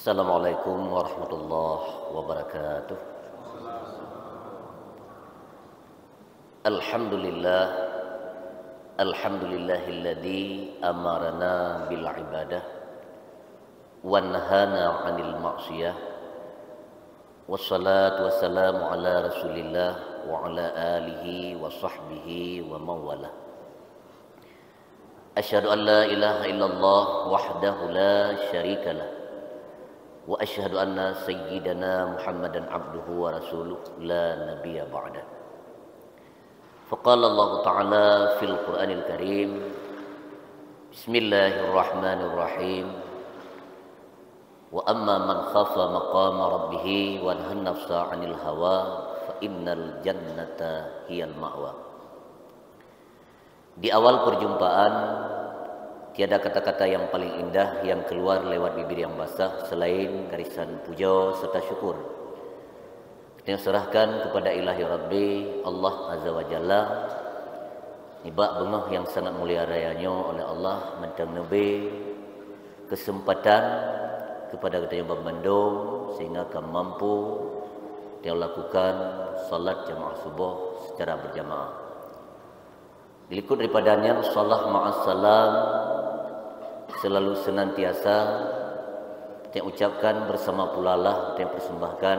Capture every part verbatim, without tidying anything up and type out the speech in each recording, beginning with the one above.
Assalamualaikum warahmatullahi wabarakatuh. Alhamdulillah. Alhamdulillahilladzi amarana bil ibadah wa nahana 'anil ma'siyah. Wassalatu wassalamu ala Rasulillah wa ala alihi wa sahbihi wa mawalah. Asyhadu an la ilaha illallah wahdahu la syarikalah. Wa asyhadu anna sayyidana Muhammadan abduhu wa rasuluh la nabiyya ba'dah. Faqala Allah Ta'ala fil Qur'anil Karim, Bismillahirrahmanirrahim. Wa amma man khafa maqama rabbih wa nahan nafsa 'anil hawa fa innal jannata hiyal ma'wa. Di awal perjumpaan, tiada kata-kata yang paling indah yang keluar lewat bibir yang basah selain garisan puja serta syukur. Kita serahkan kepada Ilahi Rabbi, Allah Azza wa Jalla, nibak beungoh yang sangat mulia raya nyoe oleh Allah mantong neubri kesempatan kepada geutanyoe banmandum sehingga ka mampu tanyoe lakukan salat jamaah suboh secara berjamaah. Dilikot daripada nyan, salam ma'as salam selalu senantiasa kita ucapkan bersama pula lah kita persembahkan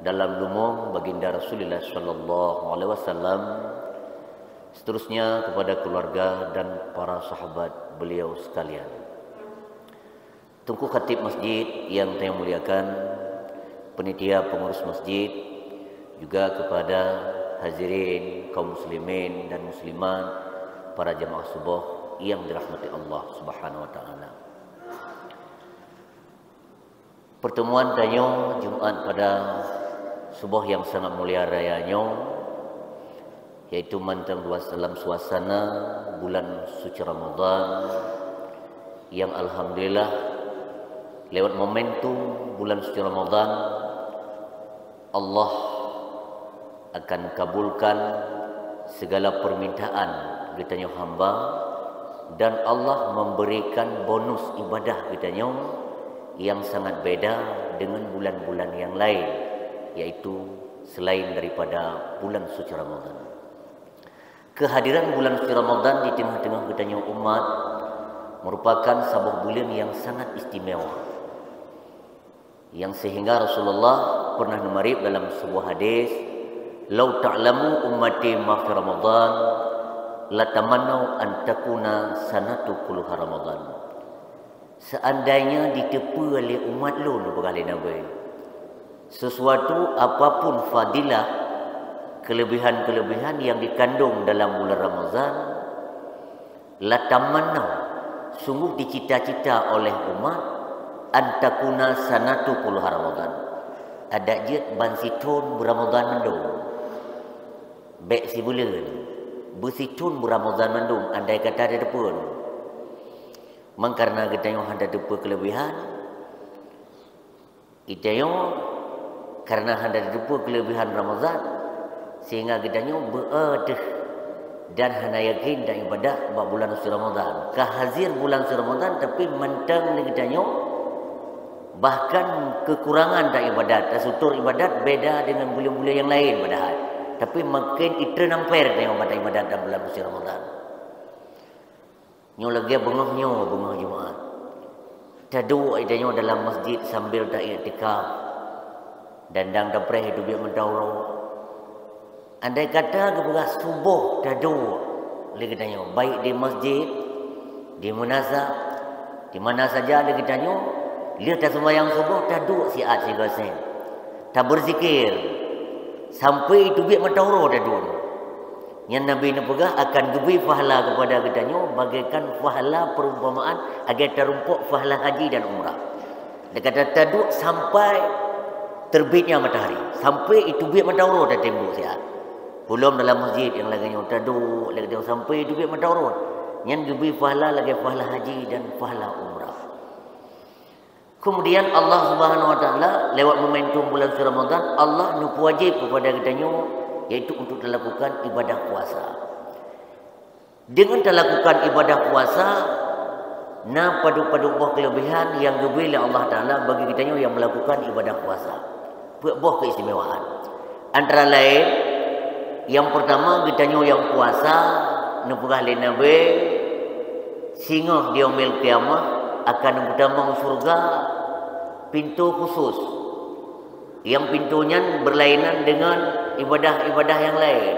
dalam lubong baginda Rasulullah sallallahu alaihi wasallam, seterusnya kepada keluarga dan para sahabat beliau sekalian. Teungku Khatib Masjid yang saya muliakan, penitia pengurus masjid, juga kepada hadirin kaum muslimin dan muslimat, para jamaah suboh yang dirahmati Allah Subhanahu wa Ta'ala. Pertemuan tanyoe Jumat pada suboh yang sangat mulia raya nyoe, yaitu mantong dua dalam suasana bulan suci Ramadan, yang alhamdulillah lewat momentum bulan suci Ramadan, Allah akan kabulkan segala permintaan geutanyoe hamba, dan Allah memberikan bonus ibadah geutanyoe yang sangat beda dengan bulan-bulan yang lain, yaitu selain daripada bulan suci Ramadan. Kehadiran bulan suci Ramadan di tengah-tengah geutanyoe umat merupakan saboh bulan yang sangat istimewa, yang sehingga Rasulullah pernah neumarit dalam sebuah hadis, "Lau ta'lamu ummati ma fi Ramadan, latamannau an takuna sanatu kulluha Ramadan." Seandainya diteupeu lé umat lôn, peugah lé Nabi, sesuatu apapun fadilah, kelebihan-kelebihan yang dikandung dalam bulan Ramadhan, latamannau, sungguh dicita-cita oleh umat, an takuna sanatu kulluha Ramadhan, adak jeuet ban sithon beuramadhan mandum. Bék sibuleuen, beusithon beuramadhan mandum, andai kata tateupeue. Mangkareuna geutanyoe hana tateupeue keuleubehan, geutanyoe kareuna hana tateupeue keuleubehan Ramadhan, sehingga geutanyoe beu-e teuh dan hana yakin dan ibadah bak bulan suci Ramadhan. Ka hazir bulan suci Ramadhan, tapi mantong lé geutanyoe bahkan keukurangan dan ibadat, tasutor ibadat beda dengan buleuen-buleuen nyang laén padahai. Tapi maken itreun amper geutanyoe bak ibadat dan bulan suci Ramadhan. Nyoe lagée beungoh nyoe, beungoh Jumat. Taduek geutanyoe dalam masjid sambil taiktikaf. Dan dang tapreh teubiet mata uroe. Andai kata geupeugah suboh taduek lé geutanyoe, baik di masjid, di meunasah, di mana saja lé geutanyoe, lheueh taseumayang suboh taduek siat sigoe seng. Tabeuzikir sampai teubiet mata uroe taduek. Nyan Nabi neupeugah akan geubri pahala keupada geutanyoe bagaikan pahala perumpamaan lagée tarumpok pahala haji dan umrah. Lé gata taduek sampai teubietnya matahari, sampai iteubiet mata uroe tatem duek siat. Peulom dalam masjid nyang lagée nyoe taduek lé gata sampai iteubiet mata uroe. Nyan geubri pahala lagée pahala haji dan pahala umrah. Kemudian Allah Subhanahu wa Taala lewat momentum bulan suci Ramadhan, Allah neupeuwajéb keupada geutanyoe, yaitu untuk talakukan ibadah puasa. Dengan talakukan ibadah puasa, Na padub-padub boh keuleubaihan nyang geubri lé Allah Taala bagi geutanyoe nyang meulakukan ibadah puasa. Peuet boh keistimewaan. Antara laén, nyang peurtama, geutanyoe nyang puasa, neupeugah lé Nabi, singoh di Yaumil Qiyamah akan neupeutamong syeuruga pintoe khusus. Nyang pintoe nyan beurlainan deungon ibadah-ibadah nyang laén.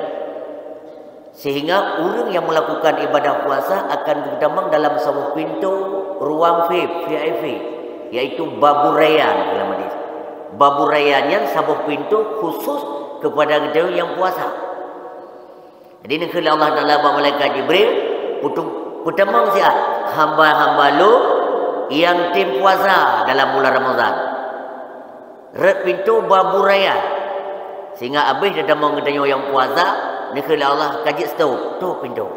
Sehingga ureuëng nyang meulakukan ibadah puasa akan geupeutamong dalam saboh pintoe ruang V I P, V I P, yaitu Babur Rayyan dalam hadis. Babur Rayyan nyan saboh pintoe khusus keupada geutanyoe nyang puasa. Jadi, neukheun lé Allah Taala bak malaikat Jibril, "Peutu-, peutamong siat hamba-hamba Lôn nyang tem puasa dalam bulan Ramadhan." Rot pintoe Babur Rayyan. Sehingga abéh teutamong geutanyoe nyang puasa, neukheun lé Allah ka jeuet stop, tôp pintoe.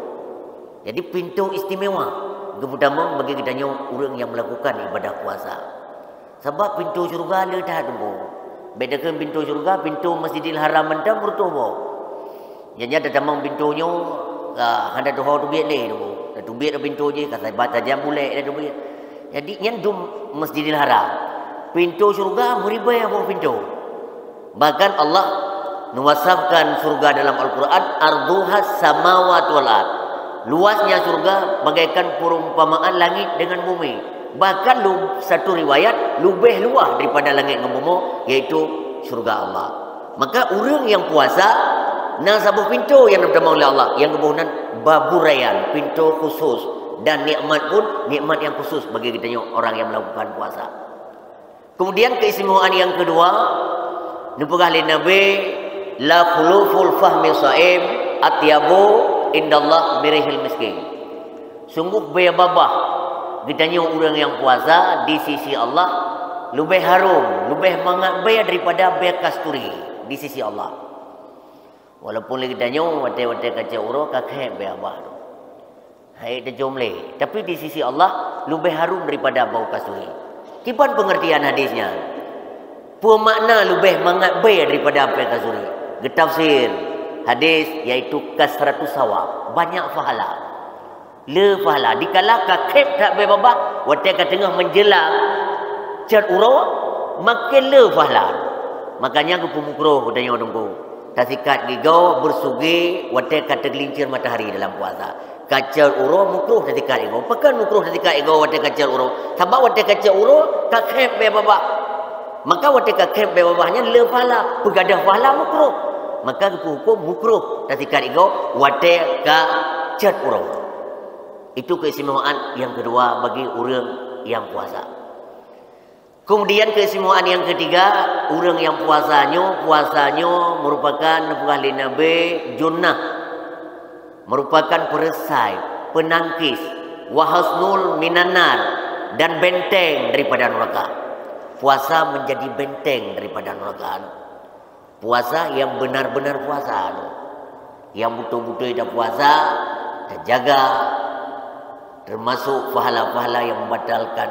Jadi, pintoe istimewa geupeutamong bagi geutanyoe ureuëng nyang meulakukan ibadah puasa. Sabab pintoe syeuruga le that, Teungku. Beda keu pintoe syeuruga, pintoe Masjidil Haram mantong meureutoh boh. Nyan, nyan teutamong pintoe nyoe, ah, hana tuho teubiet lé, Teungku. Dah teubiet dah pintoe jih, ka sabat sajan bulek dah teubiet. Jadi, nyan dum Masjidil Haram. Pintoe syeuruga meuribèe boh pintoe. Bahkan Allah mewasafkan syeuruga dalam Al-Quran, "Arduhas samawati wal ard." Luasnya syeuruga bagaikan perumpamaan langit dengan bumi. Bahkan lu-, satu riwayat, leubeh luas daripada langit ngon bumoe, yaitu syeuruga Allah. Maka ureuëng nyang puasa, na saboh pintoe nyang neutamong lé Allah, nyang geuboh nan Babur Rayyan, pintoe khusus. Dan nikmat pun, nikmat nyang khusus bagi geutanyoe orang nyang melakukan puasa. Kemudian keistimewaan nyang keudua, neupeugah lé Nabi, "La khuluful fami shaim atyabu indallah mirihil miskin." Sungguh bèe babah geutanyoe ureuëng nyang puasa di sisi Allah leubeh harum, leubeh mangat bèe daripada bèe kasturi di sisi Allah. Walaupun lé geutanyoe watèe-watèe ka cot uroe ka khém bèe babah tu. Hai teucium lé, tapi di sisi Allah leubeh harum daripada bau kasturi. Kiban pengertian hadis nyan? Peue makna leubeh mangat bèe daripada bèe kasturi? Geutafsir hadis, yaitu kasratu sawab, banyak pahala. Le pahala, dikala ka khém that bèe babah, watèe ka teungoh menjelang cot uroe, maken le pahala. Makanya geupeumukroh geutanyoe Teungku. Tasikat gigoe beusugée watèe ka teugeulincir matahari dalam puasa. Ka cot uroe mukroh tasikat gigoe. Pakon mukroh tasikat gigoe watèe ka cot uroe? Sabab watèe ka cot uroe, ka khém bèe babah. Maka watèe ka khém bèe babah nyan le pahala, peugadôh pahala mukroh. Maka geupeuhuköm mukroh tasikat gigoe watèe ka cot uroe. Itu keistimewaan nyang keudua bagi ureuëng nyang puasa. Kemudian keistimewaan nyang keutiga, ureuëng nyang puasa nyoe, puasa nyoe meurupakan, neupeugah lé Nabi, junnah, meurupakan peureusaih, peunangkis, wa hisnul minan nar, dan benteng daripada nuraka. Puasa menjadi benteng daripada nuraka. Puasa nyang beunar-beunar puasa tu. Nyang beutôi-beutôi tapuasa, tajaga, teumasok pahala-pahala nyang membatalkan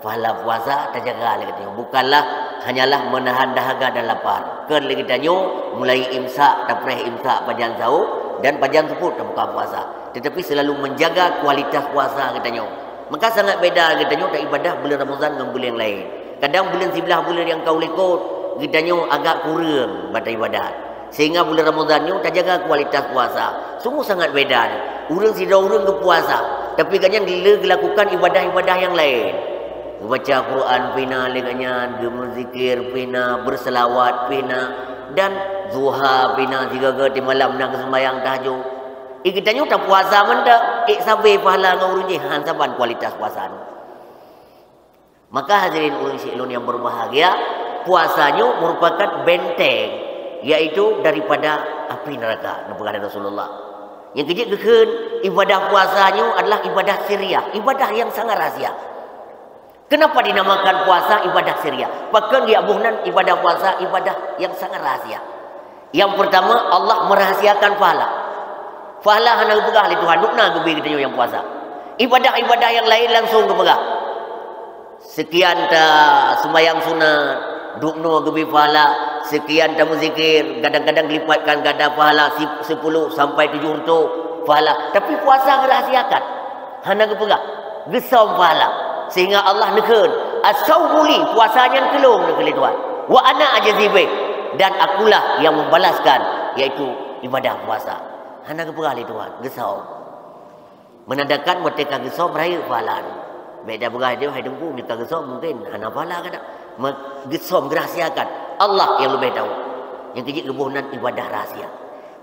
pahala puasa, tajaga lé geutanyoe. Bukanlah hanyalah menahan dahaga dan lapar. Kon lé geutanyoe mulai imsak, tapreh imsak pajan sahur dan pajan seupôt tabuka puasa. Tetapi selalu menjaga kualitas puasa geutanyoe. Maka sangat beda geutanyoe taibadah buleuen Ramadhan ngon buleuen laén. Kadang buleuen siblaih buleuen nyang ka u likot, geutanyoe agak kureueng bak taibadah. Sehingga buleuen Ramadhan nyoe tajaga kualitas puasa. Sungguh sangat beda. Ureuëng sidroe ureuëng geupuasa, tapi gobnyan le geulakukan ibadah-ibadah nyang laén. Geubaca Quran pih na lé gobnyan, geumeuzikir pih na, beuseulawat pih na, dan duha pih na, sigoe-goe di malam na geuseumbahyang tahajud. Geutanyoe tapuasa mantong, ék sabe pahala ngon ureuëng jih, han saban kualitas puasa nyoe. Maka hadirin ureuëng syik lôn nyang berbahagia, puasa nyoe merupakan benteng, yaitu daripada api neraka, neupeugah lé Rasulullah. Nyang keujeuet geukheun, ibadah puasa nyoe adalah ibadah siriah, ibadah nyang sangat rahsia. Kenapa dinamakan puasa ibadah siriah? Pakon geuyue boh nan ibadah puasa ibadah nyang sangat rahsia? Nyang peurtama, Allah meurahasiakan pahala. Pahala hana geupeugah lé Tuhan, dum na geubri geutanyoe nyang puasa. Ibadah-ibadah nyang laén langsung geupeugah. Seukian ta seumayang sunat, dum na geubri pahala. Seukian ta meuzikir, kadang-kadang geulipatkan ganda pahala si-, siploh sampai tujoh reutôh pahala. Tapi puasa geurahasiakan. Hana geupeugah. Geusöm pahala. Sehingga Allah neukheun, "As-saumu li, puasa nyan keu lôn," neukheun lé Tuhan. "Wa ana ajzi bih, dan akulah yang membalaskan," yaitu ibadah puasa. Hana geupeugah lé Tuhan, geusöm. Menandakan watèe ka geusöm rayeuk pahala nyoe. Bèk tapeugah lé Tuhan, "Hai Teungku, meunyoe ka geusöm mungkin hana pahala," ka na. Me-, geusöm geurahasiakan. Allah nyang leubeh tau. Nyang keujeuet geuboh nan ibadah rahasia.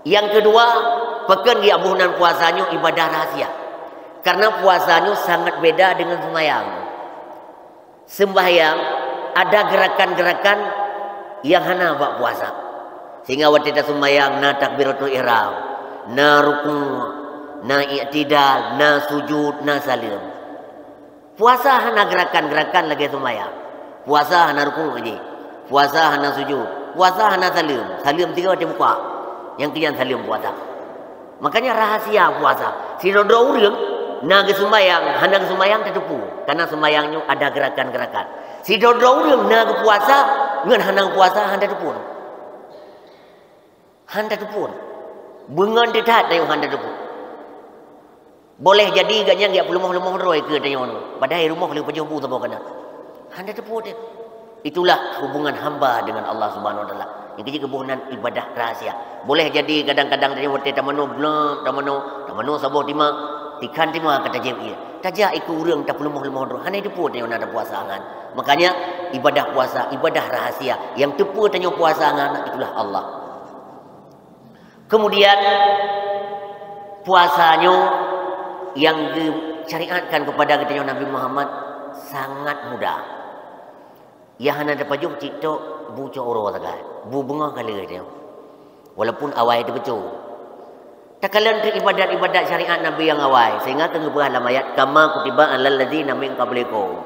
Nyang keudua, pakon geuboh nan puasa nyoe ibadah rahasia. Karena puasa nyoe sangat beda dengan sembahyang. Sembahyang ada gerakan-gerakan nyang hana bak puasa. Sehingga watèe taseumbahyang na takbiratul ihram, na ruku', na i'tidal, na sujud, na saleuem. Puasa hana gerakan-gerakan lagèe seumbahyang. Puasa hana ruku' jih. Puasa hana sujud. Puasa hana saleuem. Saleuem tiga watèe buka. Nyang keu nyan saleuem puasa. Makanya rahasia puasa. Sidroe-droe ureueng na geuseumbahyang, hana geuseumbahyang tateupeue. Karena seumbahyang nyoe ada gerakan-gerakan. Sidroe-droe ureueng na geupuasa, ngon hana geupuasa hana tateupeue. Hana tateupeue. Beungon teuh that tanyoe hana tateupeue. Boleh jadi gobnyan geupeuleumah-leumah droe keu tanyoe nyoe. Padahai rumoh lheueh pajoh bu saboh kana. Hana tateupeue teuh. Itulah hubungan hamba dengan Allah Subhanahu Wa Taala. Nyang keujeuet geuboh nan ibadah rahasia. Boleh jadi kadang-kadang tanyoe watèe tamanoe bleuet, tamanoe, tamanoe saboh tima, tikhan tima ka tajieb ie. Tajak ie keu ureueng tapeuleumah-leumah droe. Hana tateupeue tanyoe na tapuasa nyan. Makanya ibadah puasa, ibadah rahasia. Nyang teupeue tanyoe puasa nyan, itulah Allah. Kemudian, puasa nyoe nyang geusyariatkan kepada geutanyoe Nabi Muhammad sangat mudah. Nyang hana tapajoh cit tok bu cot uroe sagai, bu beungoh ka lheueh tanyoe. Walaupun awai teupeucue. Takalon teuk ibadat-ibadat syariat Nabi nyang awai, sehingga ka geupeugah lam ayat, "Kama kutiba alal ladzina min qablikum."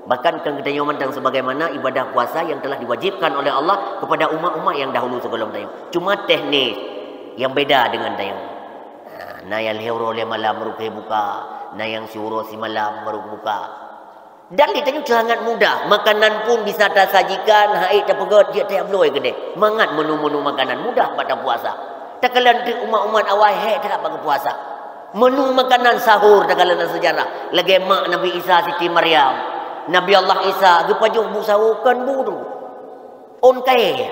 Bahkan keu geutanyoe mantong sebagaimana ibadah puasa yang telah diwajibkan oleh Allah kepada umat-umat yang dahulu sebelum tanyoe. Cuma teknis yang beda dengan tanyoe. Ha, na nyang lhèe uroe lhèe malam baru keuh buka, na nyang siuroe simalam baru buka. Dan di tanyoe sangat mudah, makanan pun bisa tasajikan, hai tapeugöt jeuet tajak bloe keudeh. Mangat menu-menu makanan mudah bak tapuasa. Takalon teuk umat-umat awai hék that bak geupuasa. Menu makanan sahur takalon lam sejarah. Lagèe mak Nabi Isa Siti Maryam. Nabi Allah Isa geupajoh bu sawo kon bu tu. Ôn kayèe.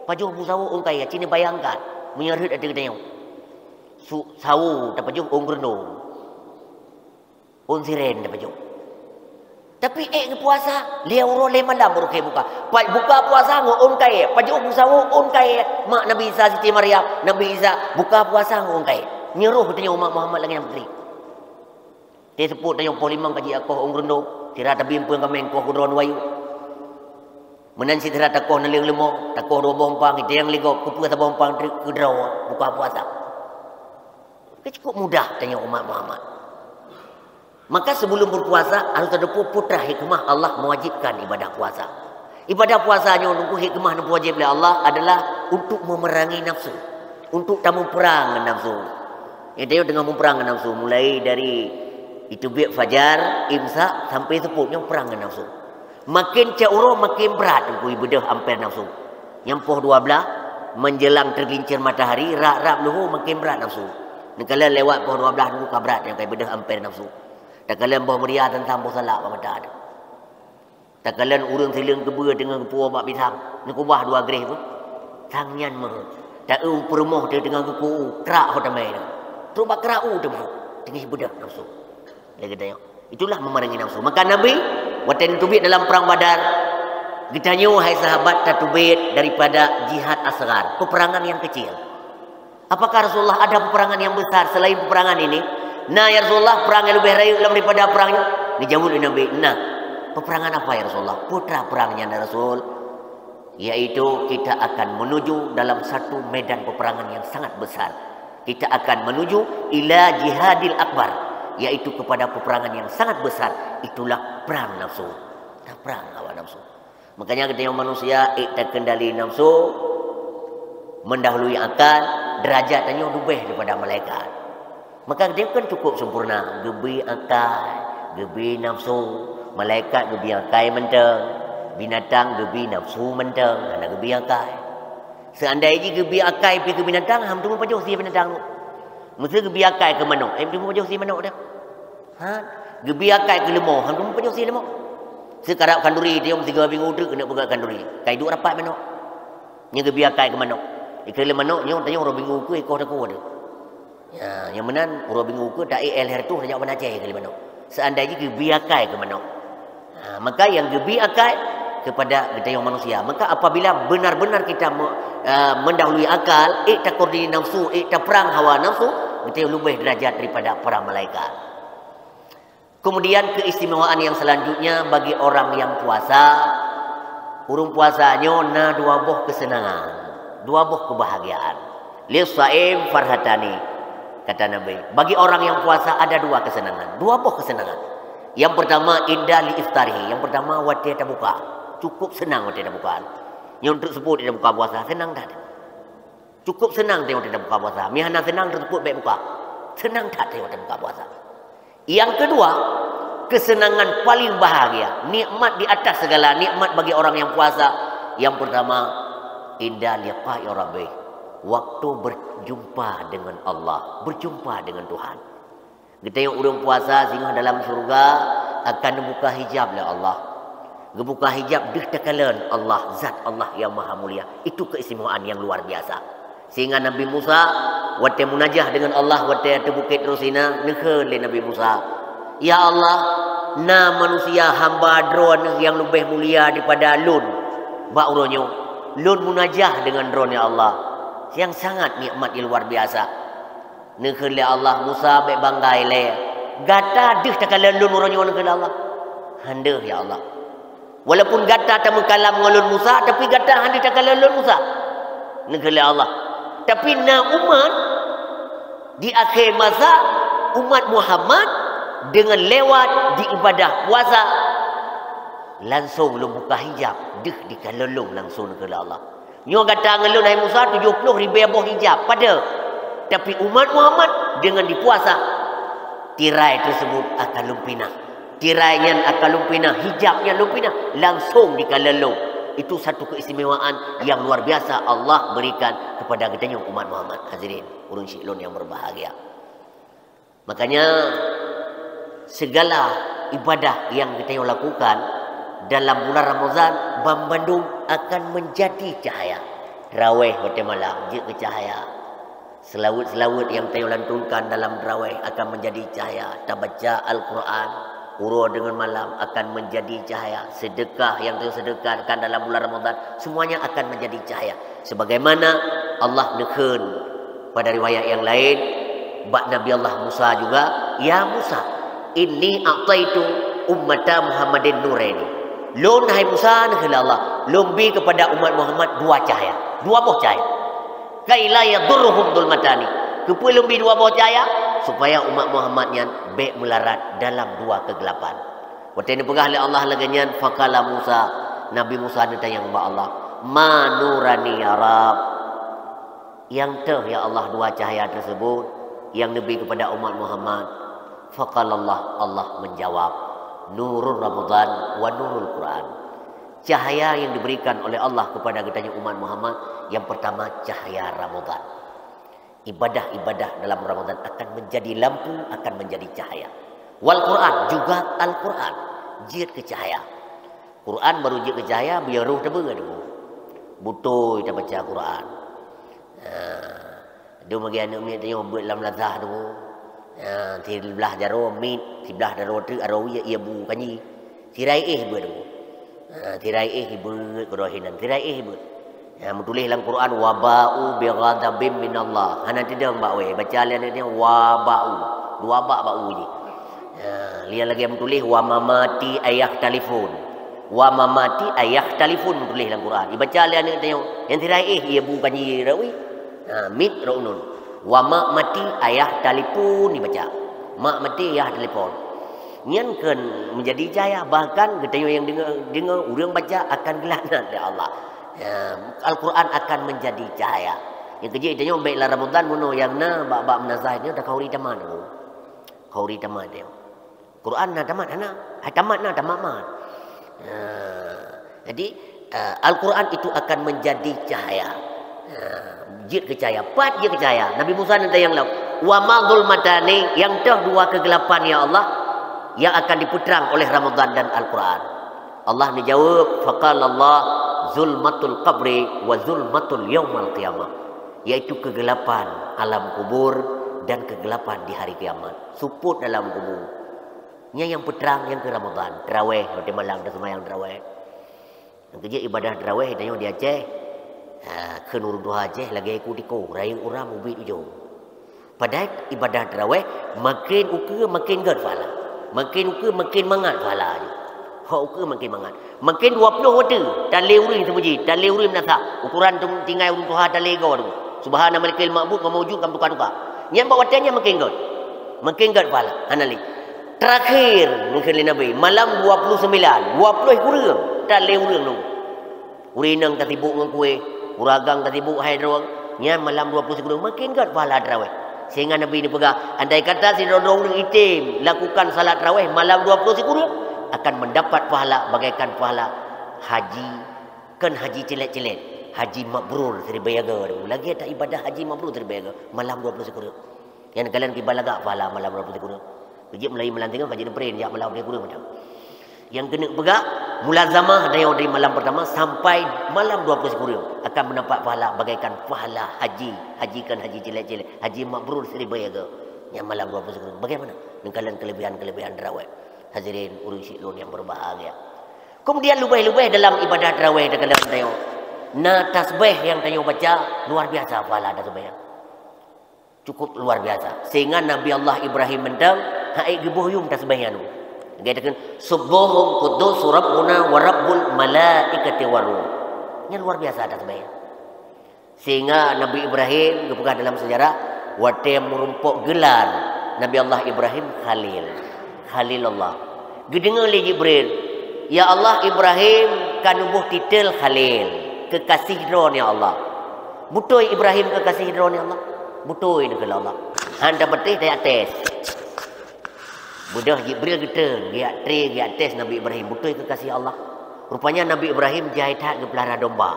Pajoh bu sawo ôn kayèe. Cit neubayangkan. Meunyoe rhët ateueh geutanyoe. Su-, sawo tapajoh ôn geureundong. Ôn siren tapajoh. Tapi ék geupuasa, lhèe uroe lhèe malam baru keuh buka. Pat buka puasa ngon ôn kayèe, pajoh bu sawo ôn kayèe. Mak Nabi Isa Siti Maryam, Nabi Isa buka puasa ngon ôn kayèe. Nyoe roh tanyoe umat Muhammad lagèe nyan beutôi. Teuseupôt tanyoe poh limong ka jiakoh ôn geureundong, sira tabim peue kaméng koh keu droeneuh ayue. Meunan cit sira takoh naleueng leumo, takoh dua boh umpang, iteng lé gob, keupeue saboh umpang treuk keu droe buka puasa. Ka cukup mudah tanyoe umat Muhammad. Maka sebelum berpuasa harus tateupeue peue teuma hikmah Allah mewajibkan ibadah puasa. Ibadah puasa nyoe teungku hikmah nyang wajib lé Allah adalah untuk memerangi nafsu, untuk tameuprang ngon nafsu. Nyan tanyoe teungoh meuprang ngon nafsu mulai dari iteubiet fajar, imsak sampai seupôt nyoe prang ngon nafsu. Makin cot uroe makin brat teungku ibeudôh amper nafsu. Nyang poh dua blaih menjelang tergelincir matahari, rab-rab luhô makin brat nafsu. Neukalon lewat poh dua blaih teungku ka brat nyang ka ibeudôh amper nafsu. Takalon boh meuria teuntang boh salak bak mata teuh. Takalon ureueng sileueng keubeue teungoh geupuwoe bak pisang, neukeubah dua greh pun. Sang nyan meuheuet. Ta-eu peurumoh teuh teungoh geuku-u, krak ho tamai teuh. Trok bak krak u teuh meuheuet. Teungoh ibeudôh nafsu. Lagèe geutanyoe. Itulah memerangi nafsu. Maka Nabi, watèe neuteubiet dalam perang Badar, geutanyoe hai sahabat tateubiet daripada jihad asghar, peperangan yang kecil. Apakah Rasulullah ada peperangan yang besar selain peperangan ini? Na ya Rasulullah, perang yang lebih rayeuk lam daripada perang nyoe? Geujaweueb lé Nabi, na. Peperangan apa ya Rasulullah? Peue teuma perang nyan ya Rasul? Yaitu kita akan menuju dalam satu medan peperangan yang sangat besar. Kita akan menuju ila jihadil akbar, yaitu kepada peperangan yang sangat besar, itulah perang nafsu. Nah, perang lawan nafsu. Makanya geutanyoe manusia ék takendali nafsu, mendahului akal, derajat tanyoe leubeh daripada malaikat. Maka geutanyoe kan cukup sempurna, geubri akai, geubri nafsu, malaikat geubri akai mantong, binatang geubri nafsu mantong, hana geubri akai. Seandai jih geubri akai pih keu binatang, han teuma pajoh sie binatang tu. Meuseu geubri akai keu manok, han teuma pajoh sie manok dah. Ha? Geubi akai keu leumo, han teumeupajoh sie leumo. Seukarab khanduri tayong tiga minggu teuk keuneuk peugah khanduri. Kai duek rapat manok. Nyan geubi akai keu manok. Ikeu lé manok nyoe tayong uroe minggu keu ikoh takue teuh. Ya, nyang meunan uroe minggu keu taék L R tuh tajak Banda Aceh keu lé manok. Seandai jih geubi akai keu manok. Ha, maka nyang geubi akai kepada geutanyoe manusia. Maka apabila benar-benar kita me-, eh, mendahului akal, ék takoordinir nafsu, ék taperang hawa nafsu, geutanyoe leubeh derajat daripada para malaikat. Kemudian keistimewaan yang selanjutnya bagi orang yang puasa, ureuëng puasa nyoe na dua boh kesenangan, dua boh kebahagiaan. Lis-saim farhatani, kata Nabi. Bagi orang yang puasa ada dua kesenangan, dua boh kesenangan. Yang pertama inda li iftarihi, yang pertama watée tabuka. Cukup senang watée tabuka. Nyang teuk seupôt watée tabuka puasa, senang that. Cukup senang teuh watée tabuka puasa. Meuhana senang teupôt bék buka. Senang that teuh watée buka puasa. Yang kedua, kesenangan paling bahagia, nikmat di atas segala nikmat bagi orang yang puasa. Yang pertama, inda liqa'i rabbih, waktu berjumpa dengan Allah, berjumpa dengan Tuhan. Geutanyoe ureuëng puasa singoh dalam syurga akan neubuka hijab lé Allah. Geubuka hijab deuh takalon Allah, zat Allah yang maha mulia. Itu keistimewaan yang luar biasa. Sehingga Nabi Musa, watée munajah dengan Allah, watée ateueh Bukét Tursina, neukheun lé Nabi Musa, "Ya Allah, na manusia hamba Droeneueh nyang leubeh mulia daripada lôn bak uroe nyoe. Lôn munajah dengan Droeneueh, ya Allah, nyang sangat nikmat nyang luar biasa." Neukheun lé Allah, "Musa, bék banggai lé. Gata deuh takalon lôn uroe nyoe," neukheun lé Allah. "Han deuh, ya Allah. Walaupun gata tameukalam ngon lôn Musa, tapi gata han deuh takalon lôn Musa," neukheun lé Allah. Tapi na umat di akhé masa, umat Muhammad, deungon lewat di ibadah puasa, langsong lôn buka hijab, deuh dikalon lôn langsong, neukheun lé Allah. Nyoe gata ngon lôn, hai Musa, tujoh ploh ribée boh hijab. Pada, tapi umat Muhammad deungon dipuasa, tirai tersebut akan lôn pinah. Tirai nyan akan lôn pinah, hijab nyan lôn pinah, langsong dikalon lôn. Itu satu keistimewaan yang luar biasa Allah berikan kepada geutanyoe umat Muhammad. Hadirin, ureuëng syik lôn yang berbahagia. Makanya, segala ibadah yang geutanyoe lakukan dalam bulan Ramadhan, banmandum akan menjadi cahaya. Taraweh watée malam jeuet keu cahaya. Seulaweuet-seulaweuet nyang tanyoe lantunkan dalam taraweh akan menjadi cahaya. Tabaca Al-Quran uroe deungon malam akan menjadi cahaya. Seudeukah nyang tanyoe seudeukahkan dalam bulan Ramadhan, semuanya akan menjadi cahaya. Sebagaimana Allah neukheun pada riwayat nyang laén, bak Nabi Allah Musa juga, "Ya Musa, inni a'taitu ummata Muhammadin nuraini." Lôn, hai Musa, neukheun lé Allah, lôn bi kepada umat Muhammad dua cahaya, dua boh cahaya. "Kai la yadurruhum dhulmatani." Keupeue lôn bi dua boh cahaya? Supaya umat Muhammad nyan bék meularat dalam dua keugelapan. Watée neupeugah lé Allah lagée nyan, faqala Musa, Nabi Musa neutanyong bak Allah, "Ma nurani ya Rabb?" Nyang toh, ya Allah, dua cahaya tersebut nyang neubi kepada umat Muhammad? Faqalallah, Allah menjawab, "Nurur Ramadhan wa nurul Quran." Cahaya yang diberikan oleh Allah kepada geutanyoe umat Muhammad, yang pertama cahaya Ramadhan. Ibadah-ibadah dalam Ramadhan akan menjadi lampu, akan menjadi cahaya. Wal Quran, juga Al-Quran, jeuet keu cahaya. Quran baru jeuet keu cahya, beu roh teubeu tu. Beutôi tabaca Quran. Ha. Dum lagée aneuk miet tanyoe beuet lam lazah tu. Ha, siblah jaroe miet, siblah jaroe teuk, aroe ie, ie bu kanji. Sirai éh beuet tu. Ha, sirai éh beuet keudroe hinan, sirai éh beuet. Ha, meutuléh lam Quran, "Wa ba'u bi ghadabim minallah." Hana teudong bak wée, baca lé aneuk nyan, "Wa ba'u." Dua bak bak u jih. Ha, lian lagée meutuléh, "Wa mamati ayah talifun." "Wa mamati ayah talifun," meutuléh lam Quran. Ibaca lé aneuk tanyoe. Nyang sirai éh, ie bu kanji rawi. Ha, mit ra unun. "Wa ma mati ayah talipun," ibaca. Mak mati, yah talipon. Nyan kheun menjadi cahaya, bahkan geutanyoe nyang deungoe, deungoe ureuëng baca akan geulaknat lé Allah. Ya, Al-Quran akan menjadi cahaya. Nyang keujeuet tanyoe bék lam Ramadhan, meunyoe nyang na bak-bak meunazah nyoe, takhauri tamat nyoe. Khauri tamat nyoe. Quran na tamat hana? Hai tamat na, tamat mat. Ha, jadi, eh, Al-Quran itu akan menjadi cahaya. Ha, jeuet keu cahaya. Pat jeuet keu cahaya. Nabi Musa neutanyong lom, "Wa ma dhulmatani, nyang toh dua keugelapan, ya Allah?" yang akan dipeutrang oleh Ramadhan dan Al-Quran? Allah neujaweueb, faqala Allah, zulmatul qabri wa zulmatul yaumal qiyamah, yaitu kegelapan alam kubur dan kegelapan di hari kiamat. Seupôt dalam kubur. Nyan nyang peutrang nyang keu Ramadhan, taraweh, watèe malam taseumayang taraweh. Nyang keujeuet ibadah taraweh tanyoe di Aceh, ha, kheun ureueng tuha Aceh lagèe iku tiko, rayeuk uram ubit ujong. Padahai ibadah taraweh makin ukeue makin gèt pahala. Makin ukeue makin mangat pahala jih. Hok ukeue makin mangat. Makin dua ploh watèe, tan lé ureueng seubeujih, tan lé ureueng meunasah. Ukoran tu tinggai ureueng tuha tan lé goe tu. Subhana malikil ma'bud ngon maujud ka meutuka-tuka. Nyan bak watèe nyan makin gèt. Makin gèt pahala. Hana lé. Terakhir, mungken lé Nabi, malam dua puluh sembilan, dua ploh kureueng, tan lé ureueng nunggu. Ureueng inong tasibuk ngon kueh, ureueng agam tasibuk hai droe, nyan malam dua puluh sikureueng, makin gèt pahala taraweh. Sehingga Nabi neupeugah, andai kata sidroe-droe ureueng item lakukan salat taraweh malam dua puluh sikureueng, akan mendapat pahala bagaikan pahala haji, kon haji cilet-cilet, haji mabrur siribèe go. Lagèe that ibadah haji mabrur siribèe go, malam dua puluh sikureueng. Nyan kalon kiban lagak pahala malam dua puluh sikureueng. Keujeuet mulai malam singoh ka jeuet neupren jak malam dua puluh sikureueng macam. Nyang keuneuk peugah, mulazamah dari malam pertama sampai malam dua puluh sikureueng akan mendapat pahala bagaikan pahala haji. Haji kon haji cilet-cilet, haji mabrur siribèe go. Nyan malam dua puluh sikureueng. Bagaimana? Nyan kalon kelebihan-kelebihan taraweh. Hadirin ureueng syik lôn nyang berbahagia. Kemudian leubeh-leubeh dalam ibadah taraweh teukalon tanyoe, na tasbeh nyang tanyoe baca luar biasa pahala tasbeh nyan. Cukup luar biasa. Sehingga Nabi Allah Ibrahim mantong han ék geuboh yum tasbeh nyan. Lagèe takheun, "Subbuhun quddus Rabbuna wa Rabbul malaikati war ruh." Nyan luar biasa tasbeh nyan. Sehingga Nabi Ibrahim geupeugah dalam sejarah, watèe meurumpok gelar Nabi Allah Ibrahim Khalil. Khalilullah. Geudeungoe lé Jibril, "Ya Allah, Ibrahim ka neuboh titel Khalil, kekasih Droeneuh ya Allah." "Beutôi Ibrahim kekasih Droeneuh ya Allah?" "Beutôi," neukheun lé Allah. Han tapatéh tajak tes. Beudôh Jibril geutreun, geujak tré, geujak tes Nabi Ibrahim, beutôi kekasih Allah. Rupanya Nabi Ibrahim jai that geupeulara domba.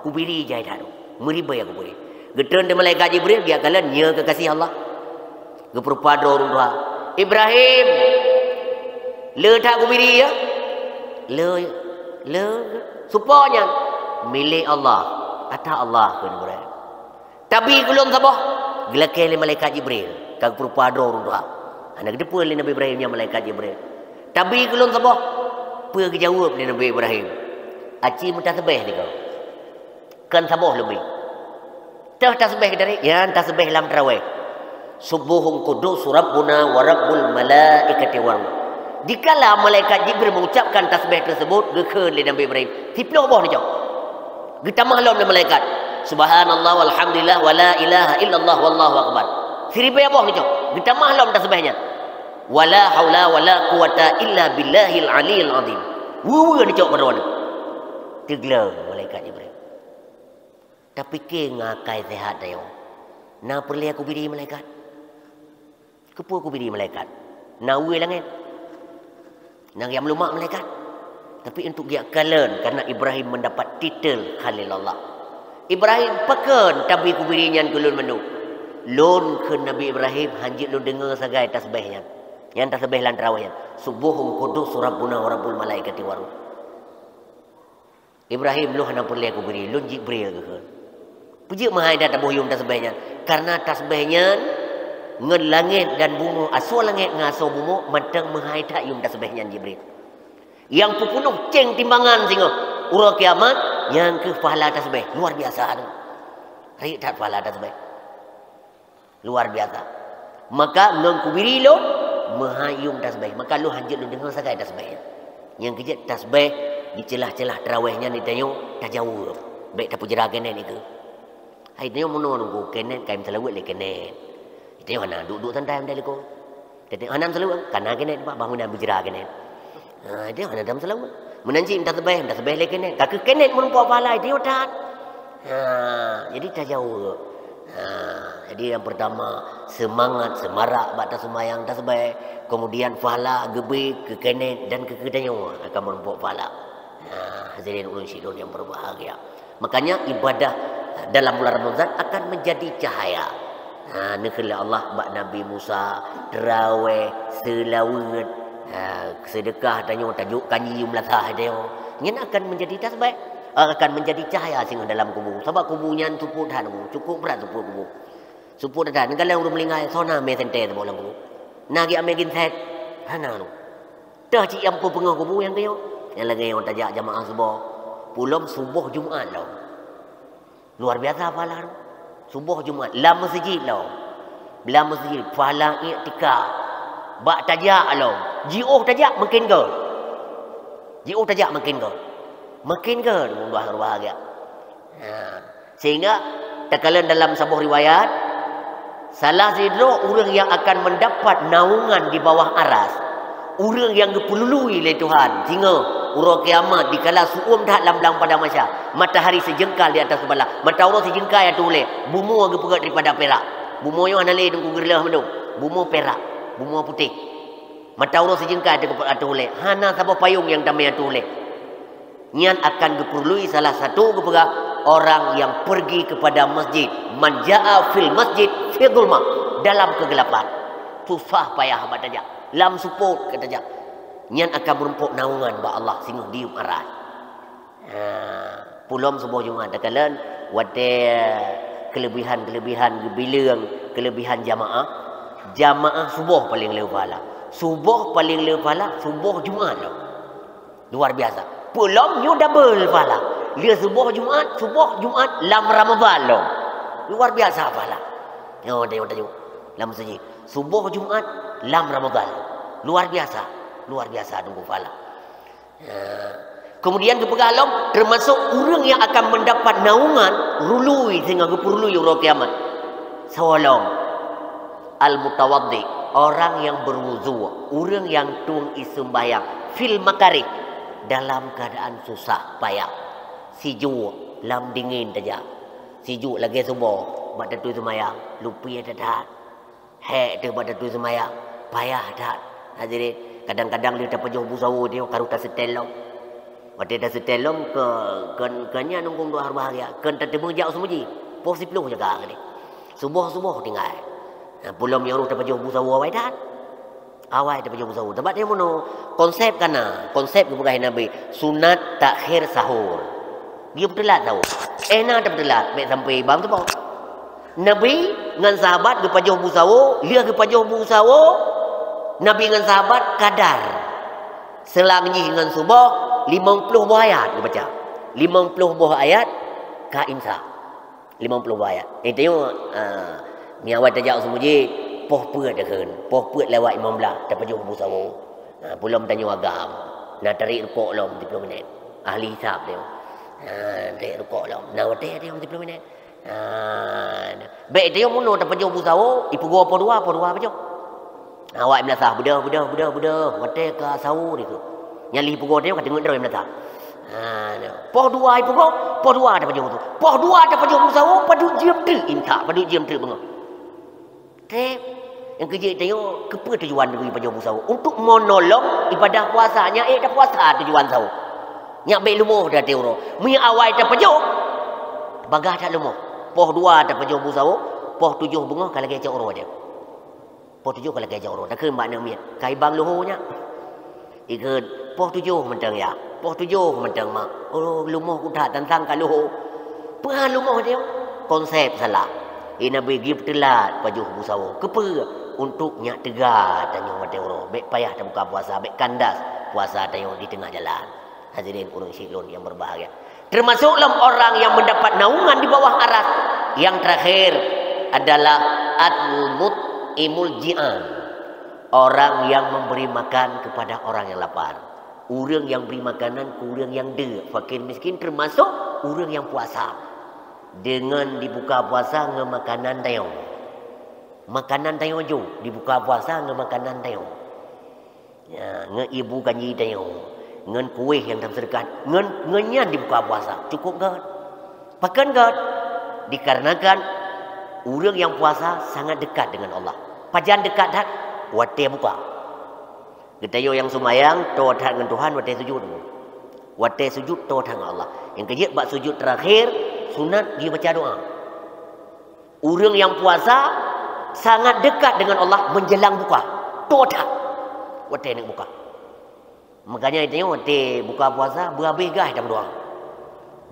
Kubiri jai that. Meuribèe kubiri. Geutreun di malaikat Jibril, geujak kalon, "Nyoe kekasih Allah." Geupeurupa droe ureueng tuha. "Ibrahim, le that kubiri ya?" "Le, le." "Soe po nyan?" "Milék Allah." "Ata Allah," kheun Ibrahim. "Tabi keu lôn saboh." Geulakèe lé malaikat Jibril, ka geupeurupa droe ureueng tuha. Hana geuteupeue lé Nabi Ibrahim nyan malaikat Jibril. "Tabi keu lôn saboh." Peue geujaweueb lé Nabi Ibrahim? "Aci meutasbeh di kau." Kon saboh leubeh. Teuh tasbeh keudari, nyan tasbeh lam taraweh. "Subbuhun quddus Rabbuna wa Rabbul malaikati war ruh." Dikala malaikat Jibril mengucapkan tasbeh tersebut, geukheun lé Nabi Ibrahim, siploh boh neucok. Geutamah lom lé malaikat, "Subhanallah walhamdulillah wala ilaha illallah wallahu akbar." Siribèe boh neucok. Geutamah lom tasbeh nyan. "Wala haula wala quwwata illa billahil aliyil azim." Weue-weue neucok bak droeneuh. Teugleng malaikat Jibril. Tapike ngon akai seuhat tanyoe. Na peureulèe kubiri malaikat? Keupeue kubiri malaikat? Na weue langèt? Na geujak meulumak malaikat? Tapi untuk geujak kalon, karena Ibrahim mendapat titel Khalilullah. "Ibrahim, pakon tabi kubiri nyan keu lôn mandum?" "Lôn," kheun Nabi Ibrahim, "hanjeuet lôn deungoe sagai tasbeh nyan." Nyan tasbeh lam taraweh nyan. "Subbuhun quddus Rabbuna wa Rabbul malaikati war ruh." "Ibrahim, lôn hana peureulèe kubiri, lôn Jibril," geukheun. Peue jeuet meuhai that taboh yum tasbeh nyan? Karena tasbeh nyan ngon langèt dan bumoe, asoe langèt ngon asoe bumoe mantong meuhai that yum tasbeh nyan Jibril. Nyang peupeunoh céng timbangan singoh uroe kiamat, nyan keuh pahala tasbeh. Luar biasa tu. Rayeuk that pahala tasbeh. Luar biasa. Maka ngon kubiri lôn meuhai yum tasbeh. Maka lôn hanjeuet lôn deungoe sagai tasbeh nyan. Nyang keujeuet tasbeh di ceulah-ceulah taraweh nyan di tanyoe tajaweueb. Bèk tapeujra keunan nikeue. Hai tanyoe meunoe nunggu keunan kai meuseulaweuet lé keunan. Tanyoe hana duek-duek santai meunan likot. Tanyoe hana meuseulaweuet, ka na keunan, Pak, bangunan peujra keunan. Ha, dia hana dam seulaweuet. Meunan cit meutasbeh, meutasbeh lé keunan. Ka keuh keunan meurumpok pahala, dia that. Ha, jadi tajaweueb. Ha, jadi yang pertama, semangat, semarak bak taseumayang tasbeh. Kemudian pahala geubri keu keunan dan keu geutanyoe akan meurumpok pahala. Ha, hadirin ulôn syedara yang berbahagia. Makanya ibadah dalam bulan Ramadan akan menjadi cahaya. Ha, neukheun lé Allah bak Nabi Musa, taraweh, seulaweuet, Ah, seudeukah tanyoe, tajok kanji meulathah tanyoe. Nyan akan menjadi tasbih, akan menjadi cahya singoh dalam kubu. Sabab kubu nyan supôt that, cukup brat supôt kubu. Supôt that, neukalon ureuëng meuninggai, soe na mé sentée saboh lam kubu. Na geuamé ginsek, hana lom. Teuh cit nyang peupeungoh kubu nyang keuyoe. Nyang lagée nyoe tajak jamaah suboh. Pulom suboh Jumat lom. Luar biasa pahala tu. Suboh Jumat lam meuseujid lom. Lam meuseujid, pahala iktikaf. Bak tajak lom. Jiôh tajak makin göt. Jiôh tajak makin göt. Makin göt, mudah berbahagia. Ha. Sehingga takalon dalam saboh riwayat, salah sidroe ureuëng yang akan mendapat naungan di bawah aras, ureuëng yang geupeulului lé Tuhan, singoh uroe kiamat dikala su'uem that lam blang padang mahsyar, matahari seujengkal di atas seubeulah, mata uroe sijeungkai ateueh ulée, bumoe geupeugét daripada pirak. Bumoe nyoe hana lé teungku geureuloh mandum, bumoe pirak, bumoe putéh. Mata uroe sijeungkai ateueh ulée, hana saboh payong nyang tamé ateueh ulée. Nyan akan geupeurului salah satu geupeugah orang yang pergi kepada masjid, man jaa fil masjid fi dhulmah, dalam kegelapan. Susah payah bak tajak, lam supôt ka tajak. Nyan akan meurumpok naungan bak Allah singoh diyueb aras. Ha, pulom suboh Jumat takalon watée kelebihan-kelebihan geubileueng, kelebihan jamaah. Jamaah suboh paleng le pahala. Suboh paleng le pahala, suboh Jumat lom. Luar biasa. Pulom nyoe double pahala. Le suboh Jumat, suboh Jumat lam Ramadhan lom. Luar biasa pahala. Nyoe tayok-tayok lam meuseujid. Suboh Jumat lam Ramadhan. Luar biasa. Luar biasa teungku pahala. Ha. Kemudian geupeugah lom, termasuk ureuëng yang akan mendapat naungan rului singoh geupeurului uroe kiamat. Soe lom? Al-mutawaddi, orang yang berwudu, ureuëng yang tueng ié seumbahyang, fil makarih, dalam keadaan susah payah. Sijuek lam dingin tajak. Sijuek lagée suboh, bak tatui seumayang, lumpie that-that. Hék teuh bak tatui seumayang, payah that. Hadirin, kadang-kadang lheueh tapajoh bu sawo teuh, karu taseutém lom. Watée taseutém lom, ke, ke, ke nyan nunggu dua hari bahagia, keu tateumeung jak u seumeujih. Poh siploh jaga keudeh. Suboh-suboh tinggai. Nah, pulom nyang roh tapajoh bu sawo awai that. Awai tapajoh bu sawo. Sabab dia meunoe, konsep ka na, konsep geupeugah Nabi, sunat takhir sahur. Dia beuteulat sahur. Eh, na tabeuteulat, bék sampai bang teuboh. Nabi ngon sahabat geupajoh bu sawo, lheueh geupajoh bu sawo, Nabi ngon sahabat kadar. Seulang jih ngon suboh, limong ploh boh ayat geubaca. Limong ploh boh ayat ka imsak. Limong ploh boh ayat. Eh, tengok, ah, mi awai tajak u seumeujih, poh peuet takheun. Poh peuet lewat limong blah, tapajoh bu sawo. Ah, pulom tanyoe agam. Na tarék rukok lom siploh minét. Ahli hisab tengok. Ah, tarék rukok lom. Na watée tengok siploh minét. Ha, bék teuh meunoe tapajoh bu sawo, ipugoe poh dua, poh dua pajoh. Awai meulasah, beudôh, beudôh, beudôh, beudôh, watée ka sawo dikeue. Nyang lheueh ipugoe teuh ka teungeut droe meulasah. Ha, poh dua ipugoe, poh dua tapajoh bu sawo. Poh dua tapajoh bu sawo, padub jeuem teuk imsak, padub jeuem teuk beungoh. Tép, nyang keujeuet tanyoe, keupeue tujuan Nabi pajoh bu sawo? Untuk meunolong ibadah puasa, nyan ék tapuasa tujuan sawo. Nyak bék lumoh di até uroe. Meunyoe awai tapajoh, bagah that lumoh. Poh dua tapajoh bu sawo, poh tujoh beungoh ka lagée cok uroe teuh. Poh tujoh ka lagée cok uroe. Takheun bak aneuk miet, "Kai bang luho nyak." Ikheun, "Poh tujoh mantong ya, poh tujoh mantong mak." Oh, lumoh kutat tantang ka luho. Peue lumoh teuh? Konsep salah. Eh, Nabi geupeuteulat pajoh bu sawo. Keupeue? Untuk nyak teuga tanyoe watée uroe. Bék payah tabuka puasa, bék kandas puasa tanyoe di teungoh jalan. Hadirin ureuëng syik lôn nyang berbahagia. Termasuk lom orang yang mendapat naungan di bawah aras. Yang terakhir adalah al-mut'imul ji'an. Orang yang memberi makan kepada orang yang lapar. Ureuëng nyang bri makanan keu ureuëng nyang deuk, fakir miskin, termasuk ureuëng nyang puasa. Deungon dibuka puasa ngon makanan tanyoe. Makanan tanyoe jok, dibuka puasa ngon makanan tanyoe. Ya, ngon ibu kanji tanyoe, ngon kueh nyang tameuseudeukah, ngon, ngon nyan dibuka puasa. Cukup gét. Pakon gét? Dikarenakan ureuëng nyang puasa sangat dekat dengan Allah. Pajan dekat that? Watée buka. Geutanyoe nyang seumayang, toe that ngon Tuhan watée sujut. Watée sujut, toe that ngon Allah. Nyang keujeuet bak sujut terakhir, sunat geubaca doa. Ureuëng nyang puasa sangat dekat dengan Allah menjelang buka. Toe that. Watèe neuk buka. Makanya tanyoe watèe buka puasa, beuhabéh gaih tameudoa.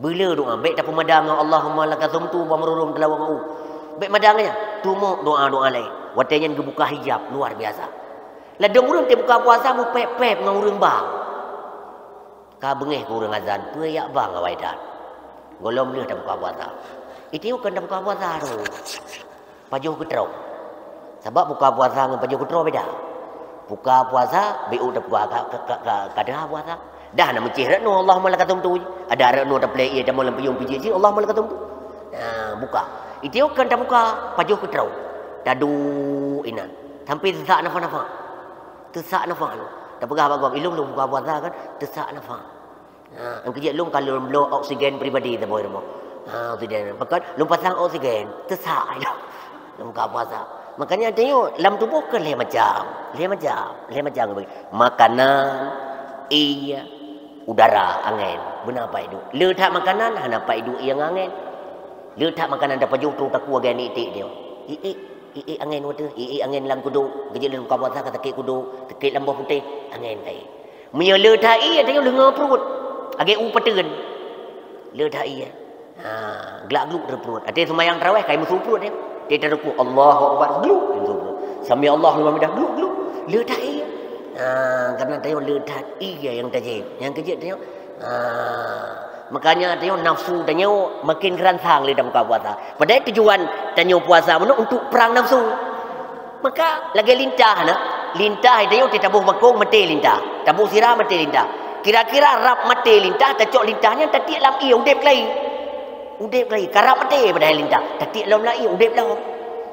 Beuleu doa, bèk tapeumadang ngon Allahumma laka sumtu, bak meururung teulawang u. Bèk madang nyan, teumok doa-doa laén. Watèe nyan geubuka hijab luar biasa. Ladôm ureueng teubuka puasa meupèp-pèp ngon ureueng bang. Ka beungéh keu ureueng azan, peue jak bang awai that. Gohlom lheueh tabuka puasa. Itu kan tabuka puasa tu. Pajoh keutroe. Sabab buka puasa ngon pajoh keutroe beda. Buka puasa, B O tabuka ka, ka, ka, ka, ka teuha puasa. Dah na meucéh rot nyoe, Allahumma laka sumtu. Ada rot nyoe taplé ié tamong lam piyong pijéh cit, Allahumma laka sumtu. Ha, buka. Itu kan tabuka, pajoh keutroe. Taduek inan. Sampai teusak nafah-nafah. Teusak nafah. Tapeugah bak gob, ilôn lôn buka puasa kan, teusak nafah. Ha, nyang keujeuet lôn ka lôn bloe oksigen pribadi saboh rumoh. Ha, oksigen. Bahkan lôn pasang oksigen, teusak ilôn. Lôn buka puasa. Makanya tanyoe lam tuboh kan lhèe macam. Lhèe macam. Lhèe macam. Makanan, ié, udara, angén. Beuna pat iduek. Le that makanan, hana pat iduek ié ngon angén. Le that makanan tapajoh troh takue lagèe aneuk iték nyoe. Iék, iék angén watèe, iék angén lam kudok. Keujeuet lôn buka puasa ka sakét kudok, sakét lam boh putéh, angén ka iék. Meunyoe le that ié, tanyoe leungoe pruet. Lagèe u pateuen. Le that ié. Ha, glak-gluk teupruet. Watèe seumayang tarawèh, ka imeusu pruet nyan. Watèe tarukuk, Allahu Akbar, gluk, imeusu pruet. Sami Allahu liman hamidah, gluk, gluk. Le that ié. Ha, karena tanyoe le that ié nyang tajieb. Nyang keujeuet tanyoe. Ha, makanya tanyoe nafsu tanyoe makin geuransang lé tabuka puasa. Padahai tujuan tanyoe puasa meunoe untuk perang nafsu. Maka lagèe lintah na, lintah tanyoe taboh bakong maté lintah, taboh sira maté lintah. Kira-kira rab maté lintah, tacok lintah nyan tatiek lam ié udép lagi. Udép lagi, karab maté padahai lintah, tatiek lom lam ié udép lom.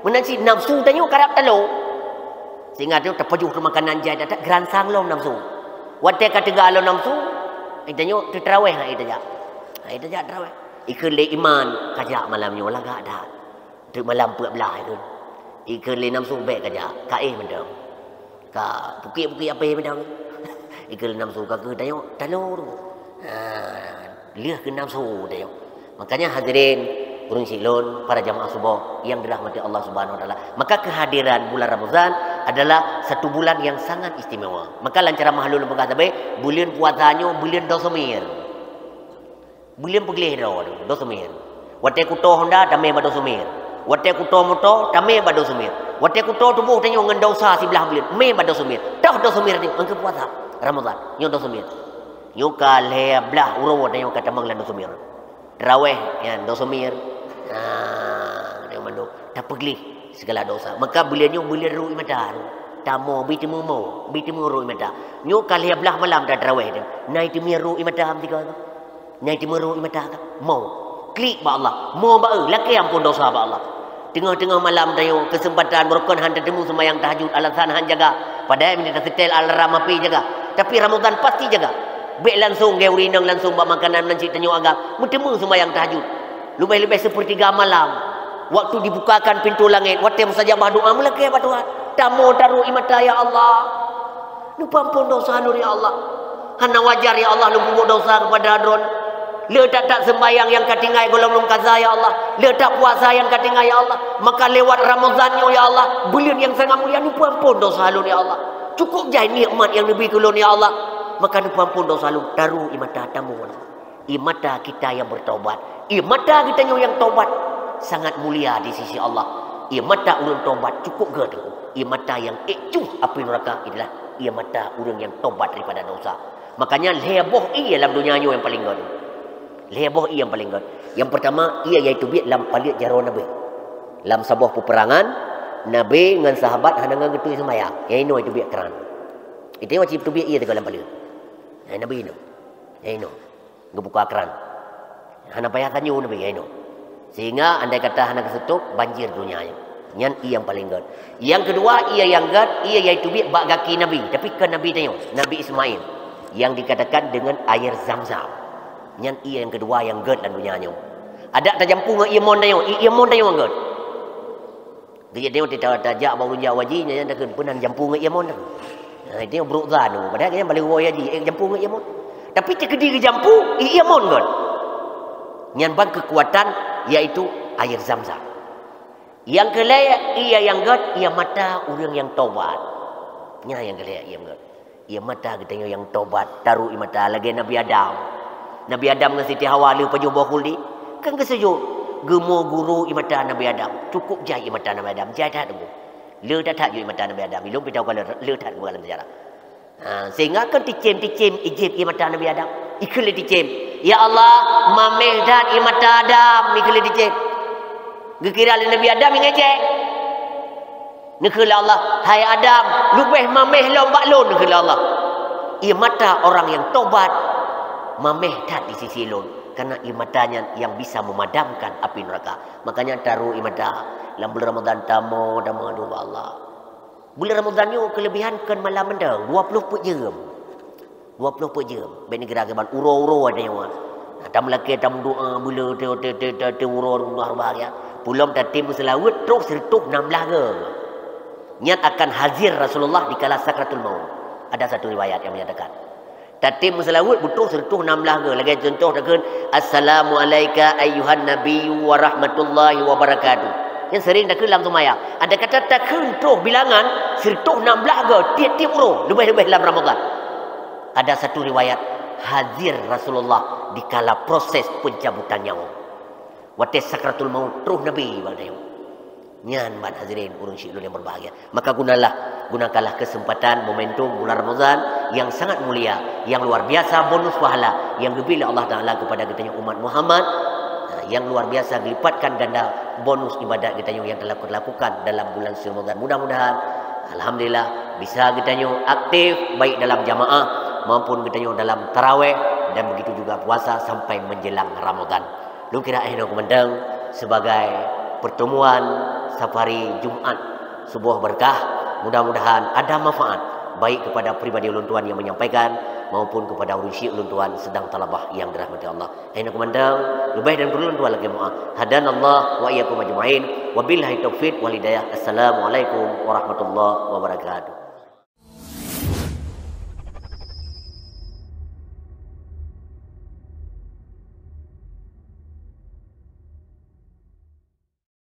Meunan cit nafsu tanyoe karab talo. Sehingga tanyoe tapajoh keu makanan jai that-that geuransang lom nafsu. Watèe ka teuga lom nafsu, tanyoe teutarawèh hai tajak. Hai tajak tarawèh. Ikheun lé iman, kajak malam nyoe lagak that. Teuk malam peuet blah ikheun. Ikheun lé nafsu bèk kajak, ka éh mantong. Ka pukik-pukik apèh mantong. Ikheun lé nafsu ka keu tanyoe talo tu. Ha, lheueh keu nafsu tanyoe. Makanya hadirin ureueng syiek lôn, para jamaah suboh yang dirahmati Allah Subhanahu wa taala. Maka kehadiran bulan Ramadan adalah satu bulan yang sangat istimewa. Maka lam ceramah lôn peugah sabe, buleuen puasa nyoe buleuen doh seumir. Buleuen peugleh droe, doh seumir. Watèe kuto honda, tamè bak doh seumir. Watèe kuto moto, tamè bak doh seumir. Watèe kuto tuboh tanyoe ngon dosa siblah buleuen, mè bak doh seumir. Toh doh seumir nyoe, ngon keu puasa Ramadan, nyoe doh seumir. Nyoe ka lhèe blah uroe tanyoe ka tamong lam doh seumir. Tarawèh nyan doh seumir. Ha, nyoe mandum tapeugleh segala dosa. Maka buleuen nyoe buleuen rô ie mata. Tamoe bi teumeu moe, bi teumeu rô ie mata. Nyoe ka lhèe blah malam tarawèh nyoe. Na teumeu rô ie mata meusigoe. Nyang teumeu rô ie mata ka, mo. Klik bak Allah, mo bak eu, lakèe amphon dosa bak Allah. Teungoh-teungoh malam tanyoe, keuseumpatan beurukon han tateumé seumayang tahajud, alasan han jaga. Padahai meunyoe taseutèl alarm H P jaga. Tapi Ramadhan pasti jaga. Bèk langsong geu ureueng inong langsong bak makanan meunan cit tanyoe agam, meuteumé seumayang tahajud. Leubeh-leubeh seupeurtiga malam, waktu dibukakan pintoe langèt, watèe mustajabah doa meulakèe bak Tuhan. Tamoe tarô ie mata, "Ya Allah, neupeuamphon dosa lôn, ya Allah. Hana wajar, ya Allah, lôn peubuet dosa keupada Droen. Le that-that seumbayang nyang ka tinggai gohlom lôn kaza, ya Allah. Le that puasa nyang ka tinggai, ya Allah." Maka lewat Ramadhan nyoe, ya Allah, buleuen nyang sangat mulia, neupeuamphon dosa lôn, ya Allah. Cukup jai nikmat nyang neubri keu lôn, ya Allah. Maka neupeuamphon dosa lôn, tarô ie mata tamoe. Ie mata kita nyang bertobat, ie mata geutanyoe nyang tobat sangat mulia di sisi Allah. Ie mata ureueng tobat cukup gèt. Ie mata nyang ék cuh apui neuraka ialah ie mata ureueng nyang tobat daripada dosa. Makanya lhèe boh ie lam donya nyoe nyang paleng gèt. Lhèe boh ie nyang paleng gèt. Nyang peurtama, ie nyang teubiet lam paleuet jaroe Nabi. Lam saboh peuperangan, Nabi ngon sahabat hana ngon geutôi seumayang. Nyang inoe teubiet kran. Itu wajéb teubiet ie teuka lam paleuet. Nyang Nabi inoe. Nyang inoe. Geubuka kran. Hana payah tanyoe Nabi nyang inoe. Sehingga andai kata hana geuseutôt, banjir donya nyoe. Nyan ie nyang paleng gèt. Nyang keudua, ie nyang gèt, ie nyang teubiet bak gaki Nabi, tapi kon Nabi tanyoe, Nabi Ismail, yang dikatakan dengan air Zam-Zam. Nyan ie nyang keudua nyang gèt lam donya nyoe. Adak tajampu ngon ie mon tanyoe, ie, ie mon tanyoe nyang gèt. Geujak tengok teuka tajak bak ureueng jak haji, nyan takheun peunan jampu ngon ie mon takheun. Ha, itu brôk zan tu. Padahai nyan paléng woe haji, eh, jampu ngon ie mon. Tapi teukeudi geujampu, i-, ie mon gèt. Nyan ban keukuatan, yaitu air Zam-Zam. Nyang keulhèe, ie nyang gèt, ie mata ureueng nyang tobat. Nyan nyang keulhèe, ie gèt. Ié mata geutanyoe nyang tobat, taruh ié mata lagée Nabi Adam. Nabi Adam ngon Siti Hawa lheueh pajoh boh khuldi, kan geuseujok. Geumo guru ié mata Nabi Adam. Cukup jai ié mata Nabi Adam, jai that teungku. Le that-that jok ié mata Nabi Adam. Ilôn pih tau ka le, le that teungku dalam sejarah. Ha, sehingga kan ticém-ticém ijép ié mata Nabi Adam. Ikheun lé ticém, "Ya Allah, maméh that ié mata Adam," ikheun lé ticém. Geukira lé Nabi Adam nyang ngejek. Neukheun lé Allah, "Hai Adam, leubeh maméh lom bak lôn," neukheun lé Allah. Ié mata orang yang tobat maméh that di sisi lôn, karena ié mata nyan yang bisa memadamkan api neraka. Makanya taruh ié mata lam bulan Ramadan, tamoe, tamoe, aduh, Allah. Bulan Ramadan nyoe keulebihan kon malam mantong, dua ploh peuet jeuem. Dua ploh peuet jeuem. Bék neugira kiban uroe-uroe ada nyoe. Nah, tameulakée, tameudoa, beu le te, te, te, te, te uroe Allah bahagia. Pulom tatem meuseulaweuet troh sireutôh nam blaih goe. Nyan akan hazir Rasulullah dikala sakratul maut. Ada satu riwayat yang menyatakan, tatem meuseulaweuet beutroh sireutôh nam blaih goe. Lagée contoh takheun, "Assalamu alaika ayyuhan nabiyyu wa rahmatullahi wa barakatuh." Nyan sering takheun lam seumayang. Ada kata takheun troh bilangan sireutôh nam blaih goe tiep-tiep uroe, leubeh-leubeh lam Ramadan. Ada satu riwayat, hazir Rasulullah dikala proses pencabutan nyawa. Watée sakratul maut troh Nabi bak tanyoe. Nyan ban hadirin ureuëng syik lôn yang berbahagia. Maka gunalah, gunakanlah kesempatan momentum bulan Ramadan yang sangat mulia, yang luar biasa bonus pahala yang geubri lé Allah Taala kepada geutanyoe umat Muhammad, ha, yang luar biasa gelipatkan ganda bonus ibadat geutanyoe yang telah lakukan dalam bulan suci Ramadan. Mudah-mudahan, alhamdulillah, bisa geutanyoe aktif baik dalam jamaah maupun geutanyoe dalam tarawih dan begitu juga puasa sampai menjelang Ramadan. Lôn kira eh nyoe keumantong sebagai pertemuan safari Jumat sebuah berkah. Mudah-mudahan ada manfaat baik kepada pribadi ulôn tuan yang menyampaikan maupun kepada ureuëng syik ulôn tuan sedang talabah yang dirahmati Allah. Eh nyoe keumantong, leubeh dan kureueng lôn tuan lakée meu'ah. Hadanallah wa iyyakum ajma'in. Wabillahi taufiq wal hidayah. Assalamualaikum warahmatullahi wabarakatuh.